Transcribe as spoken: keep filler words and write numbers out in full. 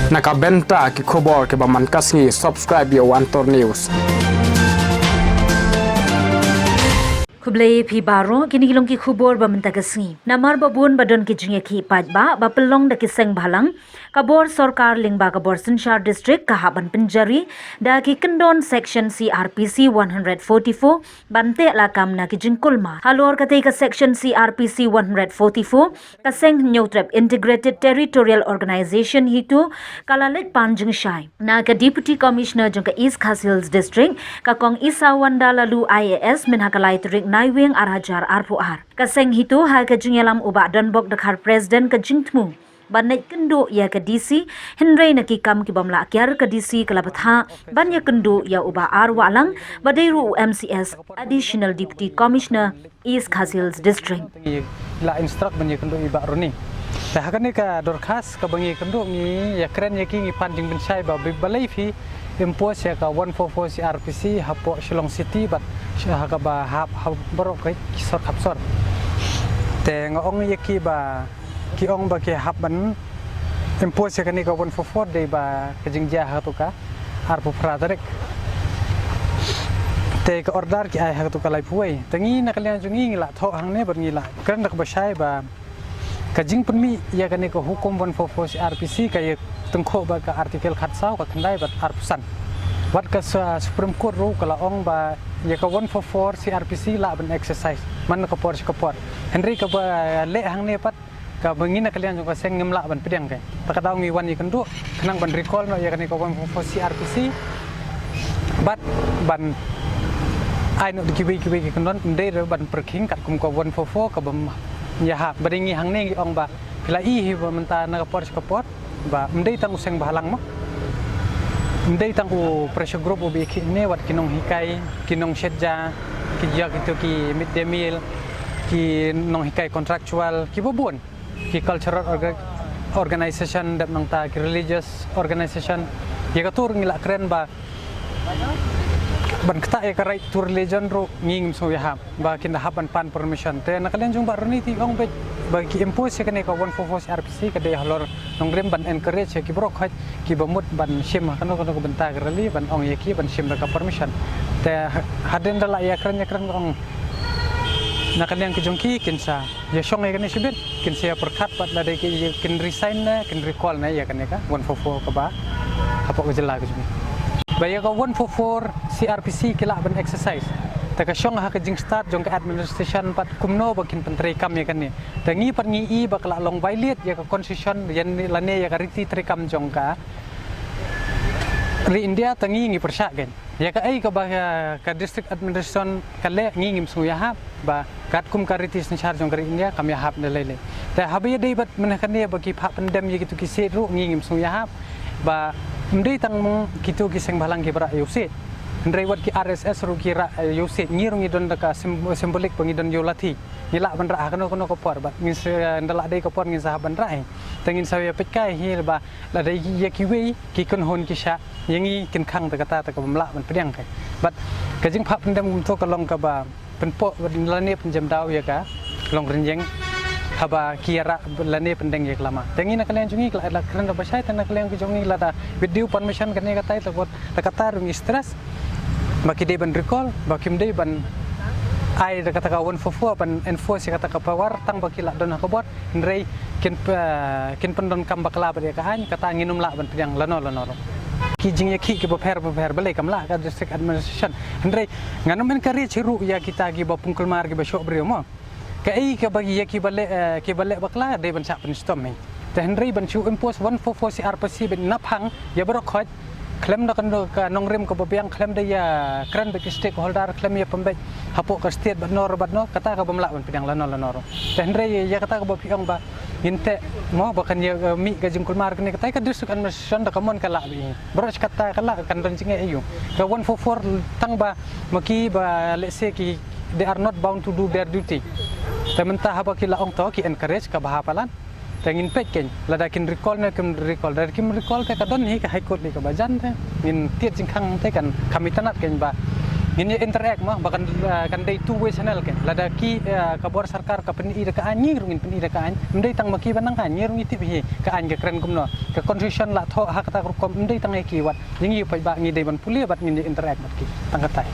Na ka bynta ki khubor kiba man ka sngi, subscribe ïa u Antor News. Khublei phi baroh, kine ki long ki khubor ba mynta ka sngi. Namar ba bun ba don ki jingïakhih paidbah ba pynlong da ki seng bhalang, ka bor sorkar lyngba ka bor synshar district ka hap ban pynjari da ki kyndon section C R P C one hundred forty-four ban teh lakam na ki jingkulmar. Halor katei ka section C R P C one hundred forty-four, ka seng Hynñiewtrep Integrated Territorial Organization HITO ka la leit pan jingshai na ka Deputy Commissioner jong ka East Khasi Hills District, ka Kong Isawanda Laloo I A S, mynha ka lai tarik Naiwieng ar hajar arphew ar. Ka seng HITO ha ka jingïalam u Bah Donbok Dkhar, President, ka jingthmu ban leit kynduh ïa ka D C, hynrei na ki kam ki bym lah kiar ka D C ka la bthah ban ïakynduh ïa u Bah R Wahlang ba dei ruh u M C S, Additional Deputy Commissioner, East Khasi Hills District. Ngi la instruct ban ïakynduh ïa i Bah Ronnie. Te ha kane ka dorkhas kaba ngi ïakynduh, ngi ïakren ïa ki, ngi pan jingpynshai ba balei phi impose ïa ka one four four C R P C hapoh Shillong City bad ha kaba hap ha baroh ki sor khapsor. Te nga ong ïa ki ba, ki ong ba ki hap ban impose ïa kane ka one four four dei ba ka jingjia ha katu ka arphew phra tarik. Te ka order ki ai ha katu ka laiphew wei. Te ngi na ka liang jong ngi, ngi la thoh hangne bad ngi la kren da kaba shai ba ka jingpynmih ïa kane ka hukum one four four C R P C ka ïatyngkhuh bad ka article khatsaw, ka khyndai bad arphew san. Wat ka sa-, Supreme Court ruh ka la ong ba ïa ka one four four C R P C lah ban exercise man ka por sha ka por. Hynrei kaba leh hangne pat, kaba ngi na ka liang jong ka seng ngim lah ban pdiang ka. Ta ka daw ngi wan ïakynduh khnang ban recall noh ïa kane ka one four four C R P C bad ban ai noh da kiwei kiwei ki kyndon, ym dei ruh ban pyrkhing katkum ka one four four kaba ym ïahap. Ba dei ngi hangne ngi ong ba phi la i hi ba mynta na ka por sha ka por ba ym dei tang u seng bhalang mo, ym dei tang u pressure group uba ïakhih ne, wat ki nonghikai, ki nongshet ja, ki ja kito ki mid day meal, ki nonghikai contractual, kiba bun, ki cultural orga-, organization, dep nangta ki religious organization. Ïa kato ruh ngi la kren ba ban ktah ïa ka right to religion ruh ngi ngim sngew ïahap ba kin da hap ban pan permission. Te na ka liang jong Bah Ronnie te ong beit ba ki impose ïa kane ka one four four C R P C ka dei halor nongrim ban encourage ïa ki baroh khoit kiba mut ban shim ha kano kano ka bynta ka rally, ban ong ïa ki ban shim da ka permission. Te ha-, hadien da la ïakren ïakren, ong na ka liang ka jong ki kin sa ïashong ïa kane shibit, kin sa ïapyrkhat bad lada ki kin resign ne kin recall ne ïa kane ka one four four kaba hapoh ka jylla ka jong ngi. Ba ïa ka one four four C R P C ki lah ban exercise. Te ka shong ha ka jingstad jong ka administration pat kumno ba kin pyntreikam ïa kane. Te ngi pat ngi i ba ka la long violate ïa ka constitution, ïa ne, lane ïa ka riti treikam jong ka ri India, te ngi ngi pyrshah kein. Ïa kaei kaba ka, ka district administration ka leh ngi ngim sngew ïahap ba katkum ka riti synshar jong ka ri India kam ïahap da lei lei. Te haba ïadei bad mynta kane ba ki phah pyndem ïa kito ki siej ruh ngi ngim sngew ïahap ba ym dei tang kito ki seng bhalang kiba rah ïa u siej. Hynrei wat ki R S S ruh ki rah ïa u siej, ngi ruh ngi don da ka sim-, symbolic ba ngi don ïa u lathi. Ngi lah ban rah ha kano kano ka por bad ngin sa, ynda lah dei ka por ngin sa hap ban rah hi. Te ngin sa ïa peit kai hi ba lada ïa kiwei ki kynhun ki shah ïa ngi kin khang te kata te ka bym lah ban pdiang kai. Bad ka jingphah pyndem kumto ka long kaba pynpoh lane pynjem daw ïa ka longrynïeng haba ki ïarah lane pyndeng ïa ka lama. Te ngi na ka liang jong ngi ka la, la kren da ba shai, te na ka liang jong ngi lada with due permission kane katai te bad te kata ruh ngi stress ba ki dei ban recall, ba kim dei ban ai da kata ka one four four ban enforce ïa kata ka power tang ba ki la don ha ka bor. Hynrei kin, eh, kin pyndonkam bakla bad ïa ka aiñ, kata ngin ym lah ban pdiang lano lano ruh. Ki jingïakhih kiba pher ba pher balei kam lah ka district administration. Hynrei ngan ym encourage ruh ïa kita kiba pung kulmar kiba shoh briew mo. Kaei kaba ïa kiba leh, eh, kiba leh bakla dei ban shah pynshitom hi. Te hynrei ban shu impose one four four C R P C bad naphang ïa baroh khoit, khlem da ka, ka nongrim kaba biang, khlem da ïa kren bad ki stakeholder, khlem ïa pynbeit hapoh ka state bad no bad no, kata ka bym lah ban pdiang lano lano ruh. Te hynrei ïa kata kaba phi ong ba ngin teh mo ba kan ïa, eh, mih ka jingkulmar kane, kata ka district administration da ka mon ka lah bad hi. Baroh shi katta ka lah, kan don jingeh aiu. Ka one four four tang ba ma ki ba, let's say, ki, they are not bound to do their duty. Te mynta haba ki la ong to ki encourage ka bha palat. Te ngin peit kein lada kin recall ne kim recall. Lada kim recall te ka don hi ka High Court lei kaba jan, te ngin tied jingkhang te kan kham itynnad kein ba Ngin ïa interact mo, ba kan, ah, kan dei two way channel kein. Lada ki, ah, ka bor sorkar ka pyni da ka aiñ, ngi ruh ngin pyni da ka aiñ. Ym dei tang ma ki ban nang aiñ, ngi ruh ngi tip hi ka aiñ ka kren kumno. Ka constitution la thoh ha kata ka rukom, ym dei tang ïa ki wat. Ïa ngi pat ba ngi dei ban pule bad ngin ïa interact bad ki. Tang katai.